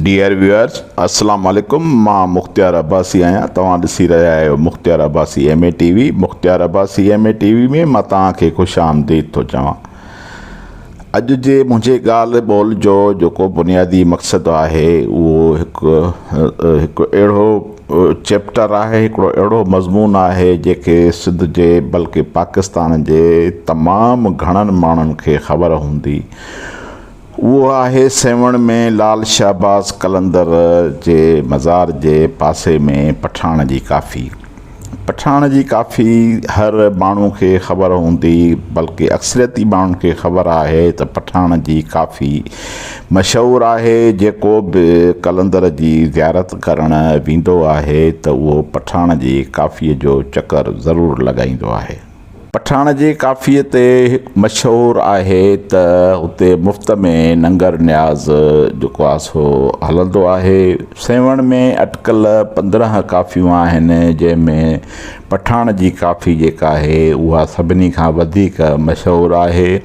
Dear viewers السلام عليڪم مان مختيار عباسي آهيان توهان ڏسي رهيا آهيو Mukhtiar Abbasi M A T V Mukhtiar Abbasi M A T V ۾ مان توهان کي خوش آمديد ٿو چوان اڄ جي منهنجي ڳالهه ٻولهه جو جيڪو بنيادي مقصد آهي اهو هڪ هڪ اهڙو چيپٽر آهي هڪڙو اهڙو مضمون آهي جيڪي سنڌ جي بلڪه پاڪستان جي تمام گهڻن ماڻهن کي خبر هوندي اهو آهي سيوهڻ ۾ لال شهباز قلندر جي مزار جي پاسي ۾ پٺاڻ جي ڪافي. پٺاڻ جي ڪافي هر ماڻهو کي خبر هوندي بلڪه اڪثريتي ماڻهن کي خبر آهي ته پٺاڻ جي ڪافي مشهور آهي جيڪو به قلندر جي زيارت ڪرڻ ويندو آهي ته اهو پٺاڻ جي ڪافي جو چڪر ضرور لڳائيندو آهي. پٺاڻ جي ڪافيء تي مشهور آهي ته هتي مفت ۾ ننگر نياز جيڪو آهي سو هلندو آهي. سيوهڻ ۾ اٽڪل 15 ڪافيون آهن، جنهن ۾ پٺاڻ جي ڪافي جيڪا آهي اها سڀني کان وڌيڪ مشهور آهي.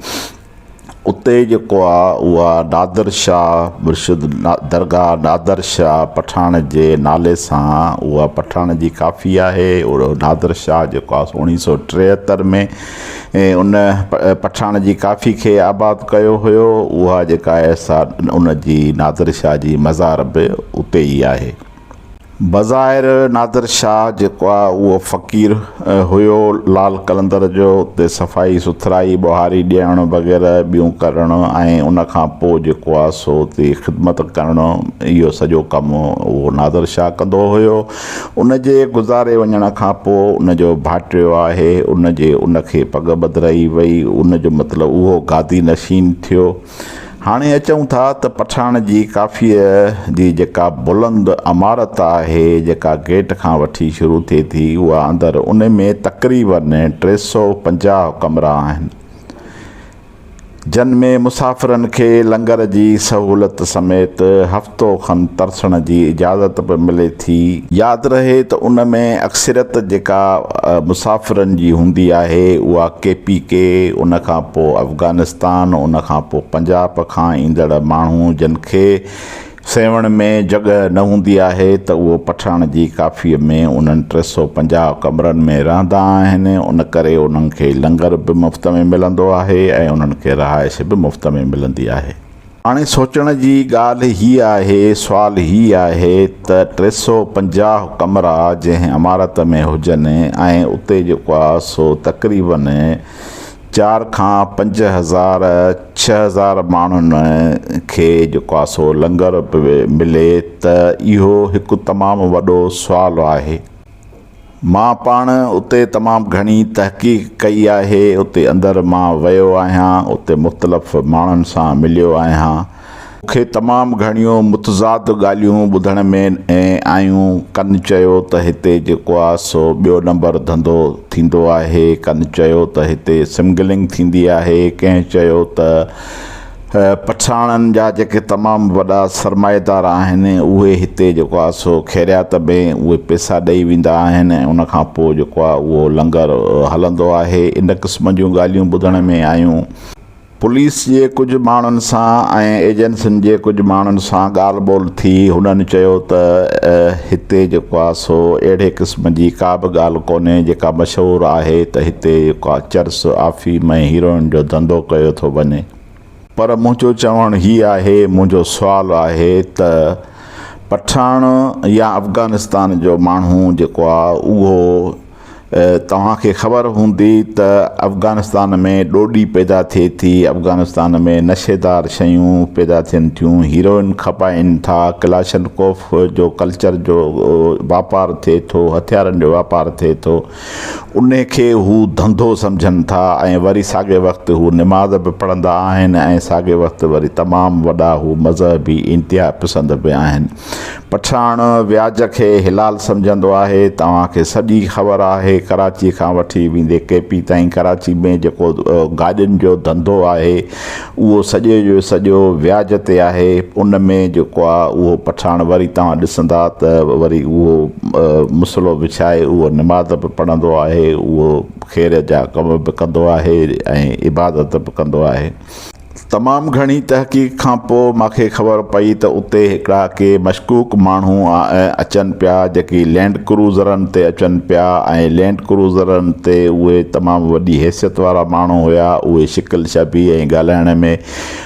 اتي جيڪو آ اها نادر شاهه مرشد درگاهه نادر شاهه پٺاڻ جي نالي سان اها پٺاڻ جي ڪافي آهي اهو نادر شاهه جيڪو آ سو 1973 ۾ ان پٺاڻ جي ڪافي کي آباد ڪيو هيو اها جيڪا آهي سا ان جي نادر شاهه جي مزار به اتي ئي آهي. بظاهر نادر شاهه جيڪو آ اهو فقير هيو لال قلندر جو اتي صفائي سٿرائي ٻهاري ڏيڻ وغيره ٻيون ڪرڻ ۽ ان کان پوء جيڪو آ سو اتي خدمت ڪرڻ اهو سڄو ڪم اهو نادر شاهه ڪندو هيو ان جي گذاري وڃڻ کان پوء ان جو ڀائٽيو آهي ان جي ان کي پڳ ٻڌرائي وئي ان جو مطلب اهو گادي نشين ٿيو. هاڻي اچون ٿا ته پٺاڻ جي ڪافيء جي جيڪا بلند عمارت آهي، جيڪا گيٽ کان وٺي شروع ٿئي ٿي، اها اندر ان ۾ تقريباً 350 ڪمرا آهن، جن ۾ مسافرن کي لنگر جي سهولت سميت هفتو کن ترسڻ جي اجازت به ملي ٿي. ياد رهي ته ان ۾ اڪثريت جيڪا مسافرن جي هوندي آهي، اها ڪي پي ڪي، ان کان پوء افغانستان، ان کان پوء پنجاب کان ايندڙ ماڻهو جن کي سيوهڻ ۾ جڳهه نه هوندي آهي ته اهو پٺاڻ جي ڪافيء ۾ انهن 350 ڪمرن ۾ رهندا آهن، ان ڪري انهن کي لنگر به مفت ۾ ملندو آهي ۽ انهن کي رهائش به مفت ۾ ملندي آهي. هاڻي سوچڻ جي ڳالهه هيء آهي، سوال هي آهي ته 350 ڪمرا جنهن عمارت ۾ هجن ۽ اتي جيڪو آ سو تقريبن چار کان 5000 6000 ماڻهن کي جيڪو آ سو لنگر به ملي ته اهو هڪ تمام وڏو سوال آهي. مان پاڻ اتي تمام گهڻي تحقيق ڪئي آهي، اتي اندر مان ويو آهيان، اتي مختلف ماڻهن سان مليو آهيان. مون کي تمام گهڻيون متضاد ڳالهيون ٻڌڻ ۾ آيون، ڪن چيو ته هتي جيڪو آ سو ٻيو نمبر ڌنڌو ٿيندو آهي، ڪن چيو ته هتي سمگلنگ ٿيندي آهي، ڪنهن چيو ته پٺاڻن جا جيڪي تمام وڏا سرمائيدار آهن اهي هتي جيڪو آهي سو خيريات ۾ اهي پئسا ڏئي ويندا آهن ۽ ان کان پوء جيڪو آهي اهو لنگر هلندو آهي ان قسم جون ڳالهيون ٻڌڻ ۾ آيون. پوليس جي ڪجهه ماڻهن سان ۽ ايجنسين جي ڪجهه ماڻهن سان ڳالهه ٻولهه ٿي هنن چيو ته هتي جيڪو آهي سو اهڙي قسم جي ڪا به ڳالهه ڪونهي جيڪا مشهور آهي ته هتي جيڪو آهي چرس، آفيم ۽ هيروئن جو ڌنڌو ڪيو ٿو وڃي. پر منهنجو چوڻ هي آهي، منهنجو سوال آهي ته پٺاڻ يا افغانستان جو ماڻهو جيڪو آ اهو توهان کي خبر هوندي ته افغانستان ۾ ڏوڏي پيدا ٿئي ٿي، افغانستان ۾ نشيدار شيون پيدا ٿين ٿيون، هيروئن کپائين ٿا، ڪلاشنڪوف جو ڪلچر جو واپار ٿئي ٿو، هٿيارن جو واپار ٿئي ٿو. انهي کي هو ڌنڌو سمجهن ٿا ۽ وري ساڳئي وقت هو نماز به پڙهندا آهن ۽ ساڳئي وقت وري تمام وڏا هو مذهبي انتها پسند به آهن. پٺاڻ وياج کي حلال سمجهندو آهي. توهان کي سڄي خبر آهي ڪراچي کان وٺي ويندي ڪي پي تائين ڪراچي ۾ جيڪو گاڏين جو ڌنڌو آهي اهو سڄي جو سڄو وياج تي آهي ان ۾ جيڪو آ اهو پٺاڻ وري توهان ڏسندا ته وري اهو مصلو وڇائي اهو نماز به پڙهندو آهي اهو خير جا ڪم به ڪندو آهي ۽ عبادت به ڪندو آهي. تمام گهڻي تحقيق کان پوء مان کي خبر پئي ته اتي هڪڙا ڪي مشڪوڪ ماڻهو اچن پيا جيڪي لينڊ ڪروزرن تي اچن پيا ۽ لينڊ ڪروزرن تي اهي تمام وڏي حيثيت وارا ماڻهو هيا. اهي شڪل شبيهه ۽ ڳالهائڻ ۾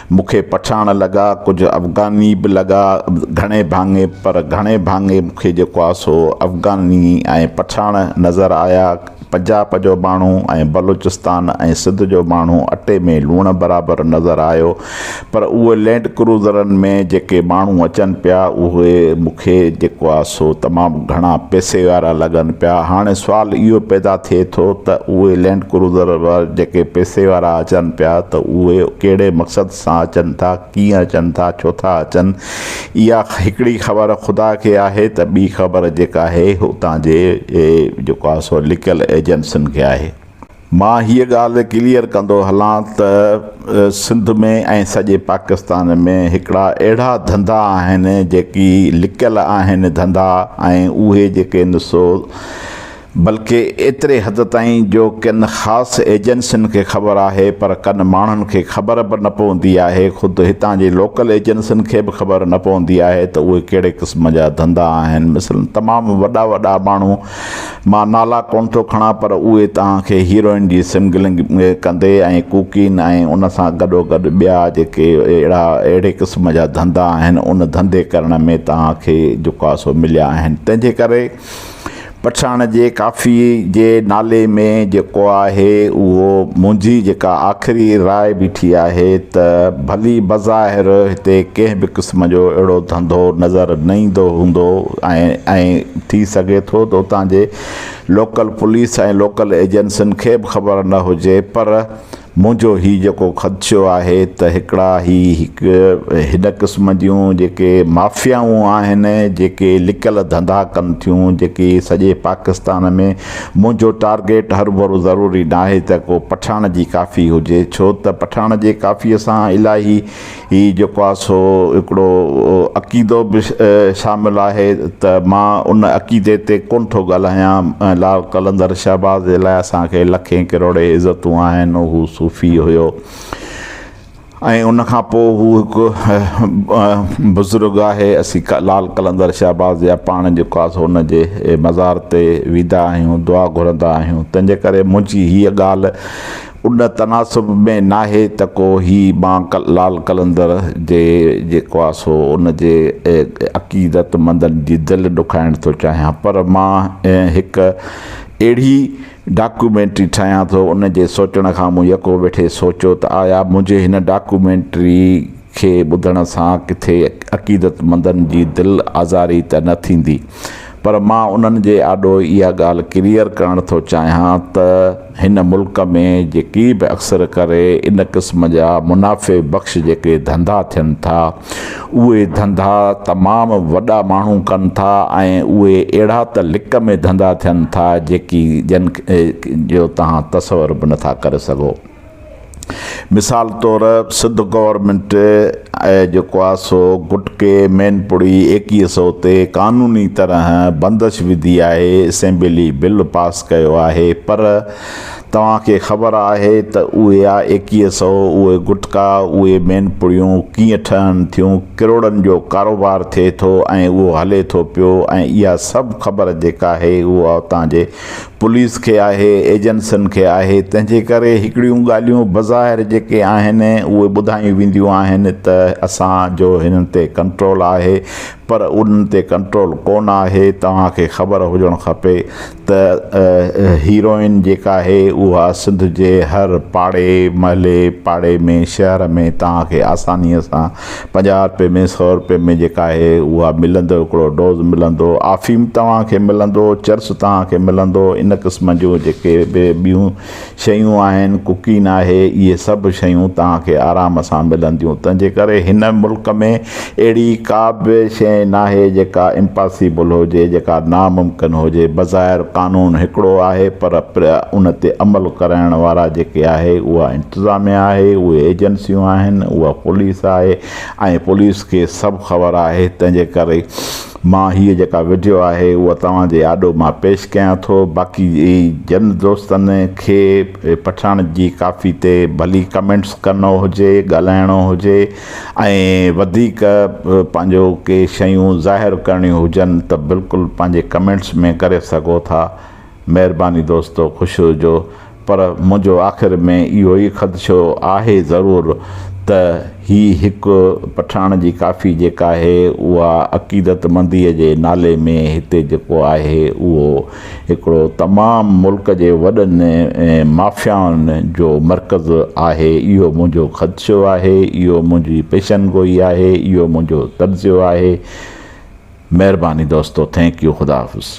مون کي پٺاڻ لڳا، ڪجهه افغاني به لڳا گهڻي ڀاڱي پر گهڻي ڀاڱي مون کي جيڪو آهي سو افغاني ۽ پٺاڻ نظر آيا. پنجاب جو ماڻهو ۽ بلوچستان ۽ سنڌ جو ماڻهو اٽي ۾ لوڻ برابر نظر آيو پر اهي لينڊ ڪروزرن ۾ جيڪي ماڻهو اچن پيا اهي مون کي جيڪو آهي سو تمام گهڻا پئسي وارا لڳن پيا. هاڻي سوال اهو پيدا ٿئي ٿو ته اهي لينڊ ڪروزر جيڪي پئسي وارا اچن پيا ته اهي ڪهڙي مقصد سان اچن ٿا، ڪيئن اچن ٿا، ڇو ٿا اچن؟ اها هڪڙي خبر خدا کي آهي ته ٻي خبر جيڪا آهي اتان جي جيڪو آهي سو لڪيل ايجنسين کي آهي. مان هيء ڳالهه ڪليئر ڪندو هلان ته سنڌ ۾ ۽ سڄي پاڪستان ۾ هڪڙا اهڙا ڌنڌا آهن جيڪي لڪيل آهن ڌنڌا ۽ اهي جيڪي آهن سو بلڪه ايتري حد تائين جو ڪن خاص ايجنسين کي خبر آهي پر ڪن ماڻهن کي خبر به نه پوندي آهي خود هتان جي لوڪل ايجنسين کي به خبر نه پوندي آهي ته اهي ڪهڙي قسم جا ڌنڌا آهن مثلاً تمام وڏا وڏا ماڻهو مان نالا ڪونه ٿو کڻان پر اهي توهان کي هيروئن جي سمگلنگ ڪندي ۽ ڪوڪين ۽ ان سان گڏوگڏ ٻيا جيڪي اهڙا اهڙي قسم جا ڌنڌا آهن ان ڌنڌي ڪرڻ ۾ توهان کي جيڪو آهي سو مليا آهن تنهن جي ڪري پٺاڻ جي ڪافي جي نالي ۾ جيڪو آهي اهو منهنجي جيڪا آخري راء بيٺي آهي ته ڀلي بظاهر هتي ڪنهن به قسم جو اهڙو ڌنڌو نظر نه ايندو هوندو ۽ ۽ ٿي سگهي ٿو ته اتان جي لوڪل پوليس ۽ لوڪل ايجنسين کي به خبر نه هجي پر منهنجو هي جيڪو خدشو آهي ته هڪڙا هي هڪ هن قسم جون جيڪي مافيائون آهن جيڪي لڪل ڌنڌا ڪن ٿيون جيڪي سڄي پاڪستان ۾ منهنجو ٽارگيٽ هروڀرو ضروري ناهي ته ڪو پٺاڻ جي ڪافي هجي ڇو ته پٺاڻ جي ڪافي سان الاهي هي جيڪو آهي سو هڪڙو عقيدو به شامل آهي ته مان ان عقيدي تي ڪونه ٿو ڳالهايان لال قلندر شهباز جي لاء اسان کي لکين ڪروڙين عزتون آهن هو صوفي هيو ۽ ان کان پوء هو هڪ بزرگ آهي اسين لال قلندر شهباز جا پاڻ جيڪو آهي سو ان جي مزار تي ويندا آهيون دعا گهرندا آهيون تنهن جي ڪري منهنجي هيء ڳالهه ان تناسب ۾ ناهي ته ڪو هي مان لال قلندر جي جيڪو آ سو ان جي عقيدتمندن جي دل ڏکائڻ ٿو چاهيان پر مان هڪ اهڙي ڊاڪيومينٽري ٺاهيان ٿو ان جي سوچڻ کان مون يڪو ويٺي سوچيو ته آيا منهنجي هن ڊاڪيومينٽري کي ٻڌڻ سان ڪٿي عقيدتمندن جي دل آزاري ته نه ٿيندي پر مان انهن جي آڏو اها ڳالهه ڪليئر ڪرڻ ٿو چاهيان ته هن ملڪ ۾ جيڪي به اڪثر ڪري ان قسم جا منافعي بخش جيڪي ڌنڌا ٿين ٿا اهي ڌنڌا تمام وڏا ماڻهو ڪن ٿا ۽ اهي اهڙا ته لڪ ۾ ڌنڌا ٿين ٿا جيڪي جن جو توهان تصور به نٿا ڪري سگهو. مثال طور سنڌ گورنمينٽ جيڪو آهي سو گٽڪي مين پڙي ايڪيهه سئو تي قانوني طرح بندش وڌي آهي اسيمبلي بل پاس ڪيو آهي پر توهان کي خبر آهي ته اهي آ ايڪيهه سئو اهي گٽڪا اهي مين پڙيون ڪيئن ٺهن ٿيون ڪروڙن جو ڪاروبار ٿئي ٿو ۽ اهو هلي ٿو پيو ۽ اها سڀ خبر جيڪا آهي اها اتان جي پوليس کي آهي، ايجنسين کي آهي، تنهن جي ڪري هڪڙيون ڳالهيون بظاهر جيڪي آهن اهي ٻڌايون وينديون آهن ته اسان جو هنن تي ڪنٽرول آهي پر انهن تي ڪنٽرول ڪونه آهي، توهان کي خبر هجڻ کپي ته هيروئن جيڪا آهي اها سنڌ جي هر پاڙي، محلي، پاڙي ۾ شهر ۾ توهان کي آسانيء سان پنجاهه رپئي ۾ سئو رپئي ۾ جيڪا آهي اها ملندو هڪڙو ڊوز ملندو آفيم توهان کي ملندو چرس توهان کي ملندو ان قسم جون جيڪي به ٻيون شيون آهن ڪوڪين آهي اهي سڀ شيون توهان کي آرام سان ملنديون تنهن جي ڪري هن ملڪ ۾ اهڙي ڪا به شيء ناهي جيڪا امپاسيبل هجي جيڪا ناممڪن هجي بظاهر قانون هڪڙو آهي پر ان تي عمل ڪرائڻ وارا جيڪي آهي اها انتظاميا آهي، اهي ايجنسيون آهن، اها پوليس آهي ۽ پوليس کي سڀ خبر آهي، تنهن جي ڪري مان هيء جيڪا وڊيو آهي اها توهان جي آڏو مان پيش ڪيان ٿو باقي جن دوستن کي پٺاڻ جي ڪافي تي ڀلي ڪمينٽس ڪرڻو هجي ڳالهائڻو هجي ۽ وڌيڪ پنهنجو ڪي شيون ظاهر ڪرڻيون هجن ته بلڪل پنهنجي ڪمينٽس ۾ ڪري سگهو ٿا مهرباني دوستو خوش هجو پر منهنجو آخر ۾ اهو ئي خدشو آهي ضرور ته هي هڪ پٺاڻ جي ڪافي جيڪا آهي اها عقيدتمنديء جي نالي ۾ هتي جيڪو آهي اهو هڪڙو تمام ملڪ جي وڏن مافيائن جو مرڪز آهي اهو منهنجو خدشو آهي اهو منهنجي پيشن گوئي آهي اهو منهنجو تجزيو آهي مهرباني دوستو thank you خدا حافظ.